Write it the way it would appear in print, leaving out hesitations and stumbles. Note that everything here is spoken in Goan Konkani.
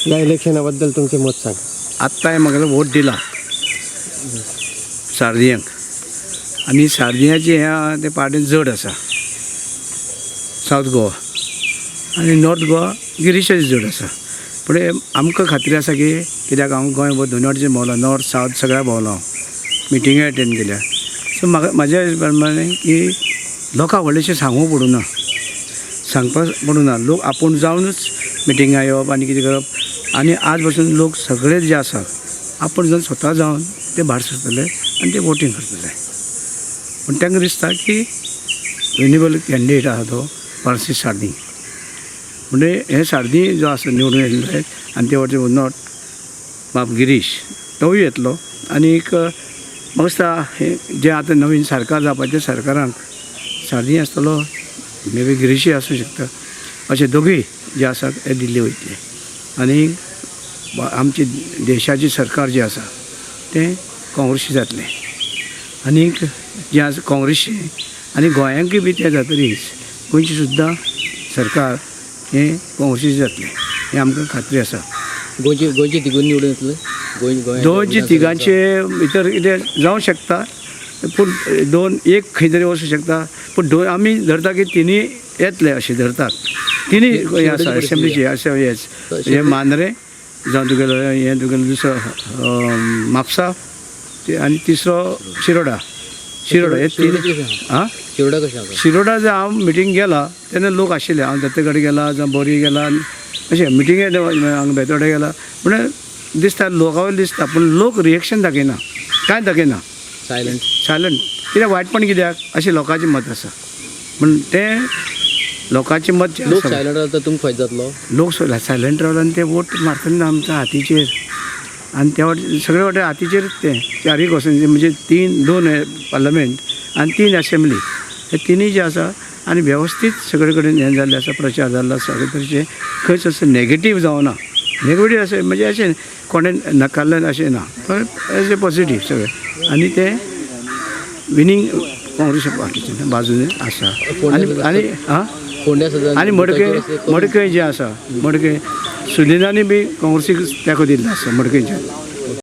ह्या इलेक्शना बद्दल तुमचें मत सांगा. आत्तां हांवें म्हागेलो वोट दिला सार्दियांक आनी सार्दियांची हें आहा तें पार्टी जड आसा सावथ गोवा आनी नॉर्थ गोवा गिरीशाची जड आसा. पूण आमकां खात्री आसा की कित्याक हांव गोंयभर दोनूय वाटेन भोंवला, नॉर्थ सावथ सगळ्या भोंवला, हांव मिटिंगे अटेंड केल्या. सो म्हाका म्हाज्या प्रमाणे की लोकांक व्हडलेशें सांगूंक पडूना, सांगपाक पडूना, लोक आपूण जावनूच मिटिंगा येवप आनी कितें करप. आनी आज पासून लोक सगळे जे आसा आपूण जावन स्वता जावन ते भायर सरतले आनी ते वोटींग करतले. पूण तांकां दिसता की विनेबल कॅन्डिडेट आसा तो फ्रांसीस सार्दीन. म्हणजे हे सार्दीन जो आसा निवडून येयल्ले आनी ते वटेन नॉर्थ बाब गिरीश तोवूय येतलो. आनीक म्हाका दिसता हें जें आतां नवीन सरकार जावपाचें सरकारांक सार्दीन आसतलो, मे बी गिरीशूय आसूं शकता, अशे दोगूय जे आसात हे दिल्ली वयतले. आनी आमची देशाची सरकार जें आसा तें काँग्रेसी जातलें. आनीक जें आसा काँग्रेसी आनी गोंयांकूय बी तें जातरीच गोंयची सुद्दां सरकार हें काँग्रेसी जातलें हें आमकां खात्री आसा. गोंयचे गोंयचे तिगून निवडून येतले? गोंय गोंय दोनचे तिगांचे भितर कितें जावं शकता, पूण दोन एक खंय तरी वचूं शकता, पूण दोन आमी धरता की तिनूय येतले अशें धरतात. तिनूय हें आसा एसेंब्लीचे अशें येस हें मांद्रें जावं तुगेलो हें तुगेलो दुसरो म्हापसा आनी तिसरो शिरोडा. शिरोडा हे तीन. आं, शिरोडा कशें आसा? शिरोडा जे हांव मिटींग गेला तेन्ना लोक आशिल्ले, हांव दत्ते कडेन गेला जावं बोरी गेला अशें मिटिंगे हांगा बेतोडे गेला, म्हणल्यार दिसता लोकां वयलें दिसता, पूण लोक रिएक्शन दाखयना, कांय दाखयना, सायलंट सायलंट. कित्याक वायटपण कित्याक अशें लोकांचें मत आसा. पूण तें लोकांचें मत जें लोक आसा, सायलंट रावता तुमकां फायदो जातलो. लोक सायलंट रावला आनी ते वोट मारतले ना आमच्या हातीचेर, आनी ते वाटेन सगळे वाटेन हातीचेरच तें चारूय कोसांचे म्हणजे तीन दोन पार्लमेंट आनी 3 असेंब्ली हे तिनूय जे आसा आनी वेवस्थीत सगळे कडेन हें जाल्लें आसा, प्रचार जाल्लो आसा सगळे तरेचे, खंयच असो नेगेटीव जावना. नेगेटीव अशें म्हणजे अशें कोणें नकारलें अशें ना, पण एज ए पॉजिटीव सगळें. आनी तें विनींग काँग्रेस पार्टीचे बाजून आसा. आनी आनी आं फोंड्या सुद्दां आनी मडकय मडकय जें आसा मडकय सुदिनांनी बी काँग्रेसीक तेंको दिल्लो आसा मडकयच्या.